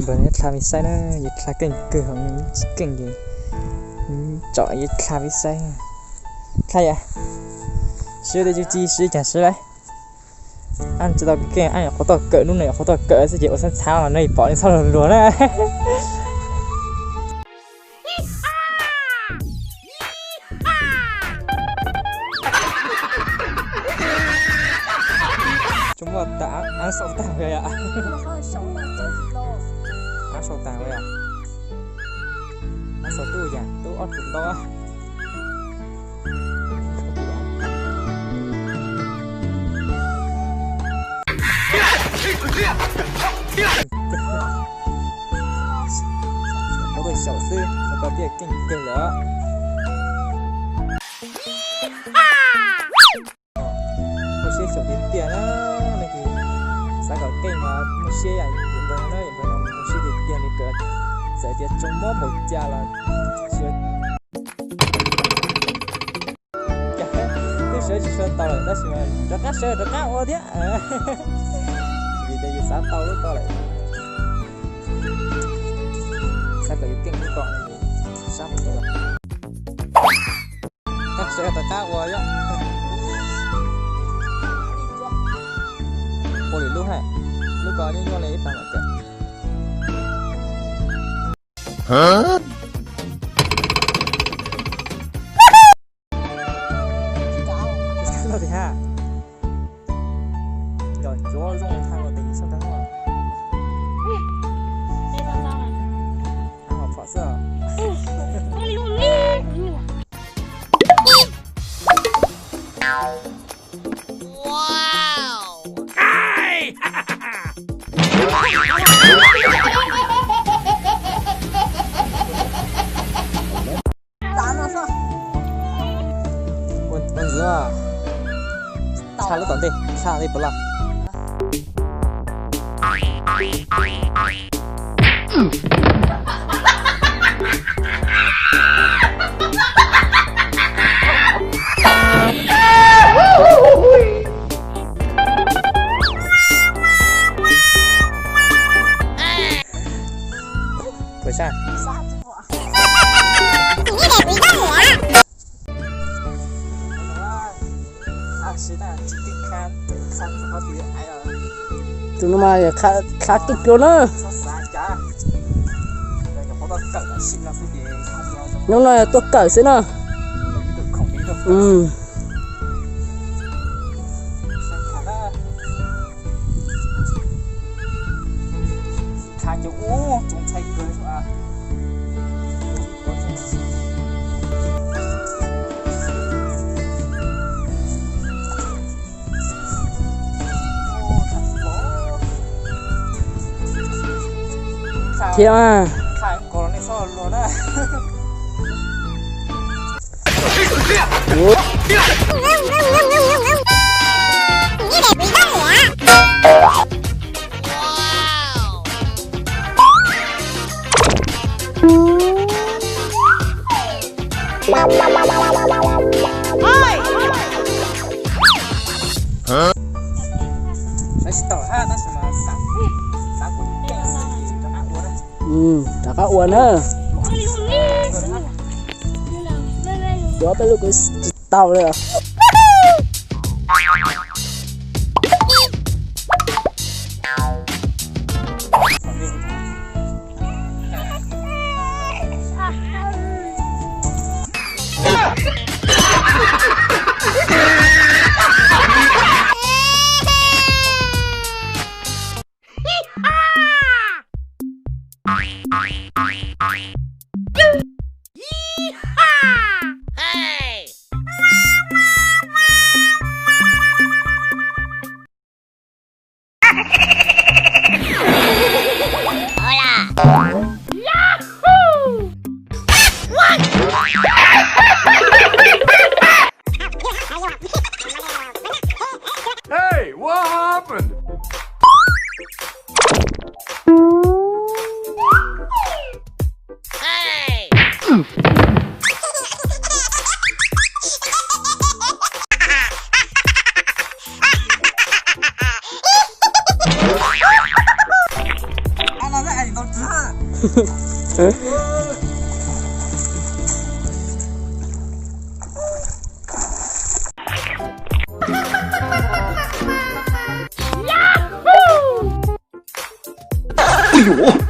Ntawd yog dlha me saib na, yog dlha keej kawg, tsis keej ces tsom yog dlha me saib. Dlha yam, siv tej tsuj ci siv cas siv lawm. Ab tsis tau keej, ab nyuam qhuav tuaj kawm, hnub no nyuam qhuav tuaj kawm xwb ces ua xab txhav los nej pom nej txhob luag luag na. Tsuas muaj tas ab saum tag yom. Ab saum tag yom. Ab saum tub yam tub ob tug ntau. Ua tuaj xyaum xwb ua tau tiaj keej kawg lawm. Muaj siab xyaum tiag tiag na, nej xav kom keej mas muaj siab yam yus npawg no na, yus npawg no muaj siab tiag tiag li kawg, txawm tias tsoo mob npaum cas los tsis ua cas. Twb sawv tsis sawv tau lawm tab sis mas rov qab sawv rov qab ua thiab, vim tias yus xav tau lub ko lawm. Xav kom yus keej lub ko, sab mus qab sawv rov qab ua yom. Ua lwm lub hais, lub ko nyuaj nyuaj li ib plag mam kawm. Yog cuav zoo thaij ua tes sab nrag. Ab, ho phom xwb. Ua ntxiv, tshaj lub tom ntej, tshaj ntej puas loj. Puas sab? Tus no mas khav keej dua na. Hnub no tuaj kawm xwb na. Thiab mas. Rov qab ua na. Yuav peb lub kuv tsis tau li. Hey, what happened? Ui yuav,